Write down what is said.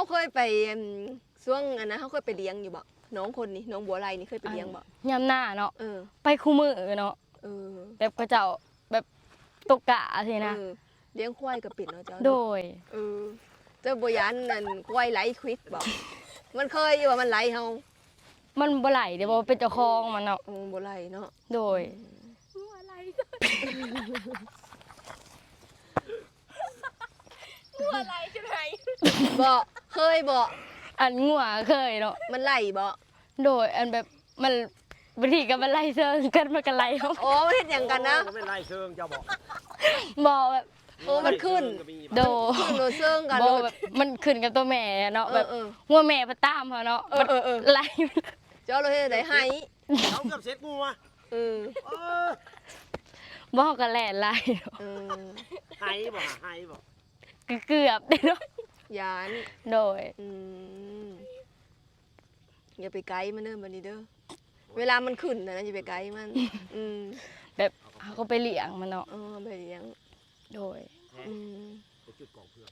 ເຮົາເຄີຍໄປ ອັນ ຊ່ວງອັນນັ້ນ ເຮົາເຄີຍໄປລ້ຽງຢູ່ບໍ່? ນ້ອງຄົນນີ້ ນ້ອງບົວໄຫຼນີ້ ເຄີຍໄປລ້ຽງບໍ່? ຍາມໜ້າເນາະ ເອີ ໄປຄູ່ມື້ເນາະ ເອີ ແບບເຂົາເຈົ້າແບບຕົກກະຊີ້ນະ ເອີ ລ້ຽງຄວາຍກໍເປັນເນາະເຈົ້າ ໂດຍ ເອີ ເຈົ້າບໍ່ຢ້ານອັນຄວາຍໄຫຼຄວິດບໍ່? ມັນເຄີຍຢູ່ວ່າມັນໄຫຼເຮົາ ມັນບໍ່ໄຫຼເດ້ ບໍ່ເປັນເຈົ້າຂອງມັນເນາະ ໂອ້ ບໍ່ໄຫຼເນາະ ໂດຍ ງົວໄຫຼ ງົວໄຫຼຈົນໄຫ້ ບໍ່ເຄີຍບໍ່? ອັນງົວ ເຄີຍເນາະ ມັນໄຫຼບໍ່? ໂດຍ ອັນແບບມັນ ບາງທີກໍມັນໄຫຼເຊີງກັນ ມັນກໍໄຫຼເຮົາ ໂອ້ ມັນເຮັດຫຍັງກັນນະ? ມັນໄຫຼເຊີງເຈົ້າບໍ່? ບໍ່ແບບ ໂອ້ ມັນຂຶ້ນ ໂດຍ ມັນຂຶ້ນໂດຍເຊີງກັນ ບໍ່ແບບ ມັນຂຶ້ນກັບຕົວແມ່ເນາະ ແບບ ເອີ ງົວແມ່ໄປຕາມເຮົາເນາະ ເອີ ເອີ ເອີ ໄຫຼ ເຈົ້າເຮັດໃດ ໄຫ້ ເຈົ້າເກືອບເຊັດງົວ ເອີ ເອີ ບໍ່ ເຮົາກໍແລ່ນໄລ່ ເອີ ໄຫ້ບໍ່? ໄຫ້ບໍ່? ເກືອບເດ້ເນາະ ຢ້ານ ໂດຍ ອືມ ຢ່າໄປໃກ້ມັນເດີ ບັດນີ້ເດີ ເວລາມັນຂຶ້ນນະ ຢ່າໄປໃກ້ມັນ ອືມ ແບບເຮົາກໍໄປລ້ຽງມັນເນາະ ເອີ ໄປລ້ຽງ ໂດຍ ອືມ ໄປຈຸດກອງເຜືອກ